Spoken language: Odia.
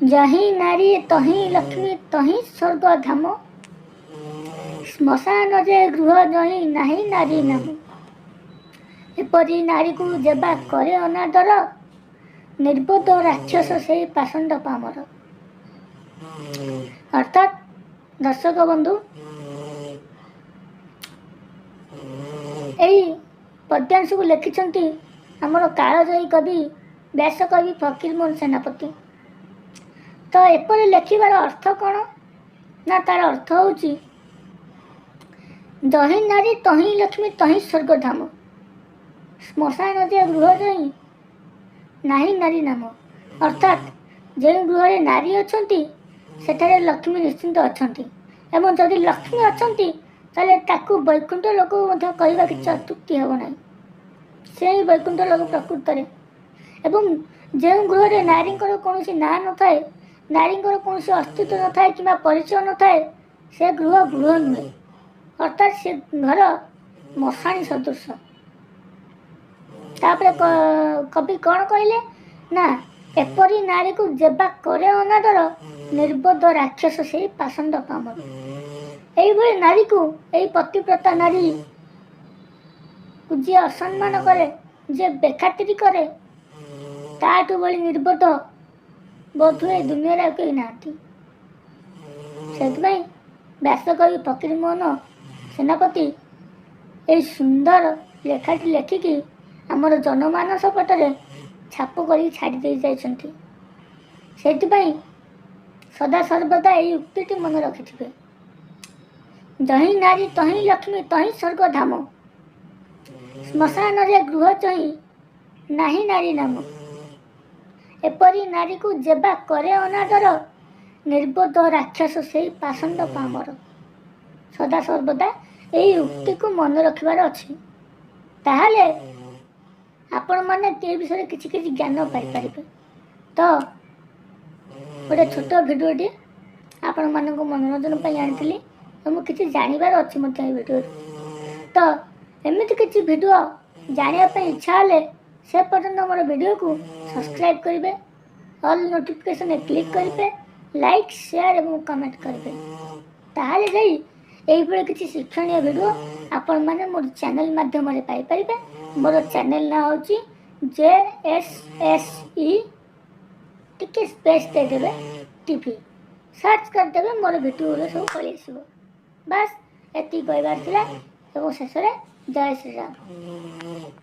ଯହିଁ ନାରୀ ତହିଁ ଲକ୍ଷ୍ମୀ ତହିଁ ସ୍ୱର୍ଗ ଧାମ, ଶ୍ମଶାନ ଯେ ଗୃହ ଯହିଁ ନାହିଁ ନାରୀ ନାମ। ଏପରି ନାରୀକୁ ଯେବା କରେ ଅନାଦର, ନିର୍ବୋଧ ରାକ୍ଷସ ସେଇ ପାଷଣ୍ଡ ପାମର। ଅର୍ଥାତ୍ ଦର୍ଶକ ବନ୍ଧୁ, ଏଇ ପଦ୍ୟାଂଶକୁ ଲେଖିଛନ୍ତି ଆମର କାଳଜୟୀ କବି ବ୍ୟାସକବି ଫକୀରମୋହନ ସେନାପତି। ତ ଏପରି ଲେଖିବାର ଅର୍ଥ କ'ଣ ନା, ତାର ଅର୍ଥ ହେଉଛି ଯହିଁ ନାରୀ ତହିଁ ଲକ୍ଷ୍ମୀ ତହିଁ ସ୍ୱର୍ଗଧାମ, ଶ୍ମଶାନ ଯେ ଗୃହ ଯହିଁ ନାହିଁ ନାରୀ ନାମ। ଅର୍ଥାତ୍ ଯେଉଁ ଗୃହରେ ନାରୀ ଅଛନ୍ତି ସେଠାରେ ଲକ୍ଷ୍ମୀ ନିଶ୍ଚିନ୍ତ ଅଛନ୍ତି, ଏବଂ ଯଦି ଲକ୍ଷ୍ମୀ ଅଛନ୍ତି ତାହେଲେ ତାକୁ ବୈକୁଣ୍ଠ ଲୋକ ମଧ୍ୟ କହିବା କିଛି ଅତ୍ୟୁକ୍ତି ହେବ ନାହିଁ। ସେ ହିଁ ବୈକୁଣ୍ଠ ଲୋକ ପ୍ରକୃତରେ। ଏବଂ ଯେଉଁ ଗୃହରେ ନାରୀଙ୍କର କୌଣସି ନାଁ ନଥାଏ, ନାରୀଙ୍କର କୌଣସି ଅସ୍ତିତ୍ୱ ନଥାଏ କିମ୍ବା ପରିଚୟ ନଥାଏ, ସେ ଗୃହ ଗୃହ ନୁହେଁ, ଅର୍ଥାତ୍ ସେ ଘର ମଶାଣି ସଦୃଶ। ତାପରେ କବି କ'ଣ କହିଲେ ନା, ଏପରି ନାରୀକୁ ଯେବା କରେ ଅନାଦର, ନିର୍ବୋଧ ରାକ୍ଷସ ସେଇ ପାଷଣ୍ଡ ପାମର। ଏଇଭଳି ନାରୀକୁ, ଏଇ ପତିବ୍ରତା ନାରୀ ଯିଏ ଅସମ୍ମାନ କରେ, ଯିଏ ବେଖାତିରି କରେ, ତାଠୁ ଭଳି ନିର୍ବୋଧ ବୋଧହୁଏ ଦୁନିଆରେ ଆଉ କେହି ନାହାନ୍ତି। ସେଥିପାଇଁ ବ୍ୟାସକବି ଫକୀରମୋହନ ସେନାପତି ଏଇ ସୁନ୍ଦର ଲେଖାଟି ଲେଖିକି ଆମର ଜନମାନସ ପଟରେ ଛାପ କରିକି ଛାଡ଼ି ଦେଇ ଯାଇଛନ୍ତି। ସେଇଥିପାଇଁ ସଦାସର୍ବଦା ଏଇ ଉକ୍ତିଟି ମନେ ରଖିଥିବେ, ଯହିଁ ନାରୀ ତହିଁ ଲକ୍ଷ୍ମୀ ତହିଁ ସ୍ୱର୍ଗଧାମ, ଶ୍ମଶାନରେ ଗୃହ ଯହିଁ ନାହିଁ ନାରୀ ନାମ। ଏପରି ନାରୀକୁ ଯେବା କରେ ଅନାଦର, ନିର୍ବୋଧ ରାକ୍ଷସ ସେଇ ପାଷଣ୍ଡ ପାମର। ସଦାସର୍ବଦା ଏଇ ଉକ୍ତିକୁ ମନେ ରଖିବାର ଅଛି, ତାହେଲେ ଆପଣମାନେ ଏ ବିଷୟରେ କିଛି କିଛି ଜ୍ଞାନ ପାଇପାରିବେ। ତ ଗୋଟେ ଛୋଟ ଭିଡ଼ିଓଟି ଆପଣମାନଙ୍କ ମନୋରଞ୍ଜନ ପାଇଁ ଆଣିଥିଲି, ତ ମୁଁ କିଛି ଜାଣିବାର ଅଛି ମଧ୍ୟ ଏଇ ଭିଡ଼ିଓରୁ। ତ ଏମିତି କିଛି ଭିଡ଼ିଓ ଜାଣିବା ପାଇଁ ଇଚ୍ଛା ହେଲେ ସେ ପର୍ଯ୍ୟନ୍ତ ମୋର ଭିଡ଼ିଓକୁ ସବସ୍କ୍ରାଇବ୍ କରିବେ, ଅଲ୍ ନୋଟିଫିକେସନରେ କ୍ଲିକ୍ କରିବେ, ଲାଇକ୍, ସେୟାର ଏବଂ କମେଣ୍ଟ କରିବେ। ତାହେଲେ ଯାଇ ଏଇଭଳି କିଛି ଶିକ୍ଷଣୀୟ ଭିଡ଼ିଓ ଆପଣମାନେ ମୋର ଚ୍ୟାନେଲ୍ ମାଧ୍ୟମରେ ପାଇପାରିବେ। ମୋର ଚ୍ୟାନେଲ୍ ନାଁ ହେଉଛି JSSE, ଟିକେ ସ୍ପେସ୍ ଦେଇଦେବେ, TV, search କରିଦେବେ, ମୋର ଭିଡ଼ିଓ ସବୁ ପଳେଇ ଆସିବ। ବାସ୍, ଏତିକି କହିବାର ଥିଲା ଏବଂ ଶେଷରେ ଜୟ ଶ୍ରୀରାମ।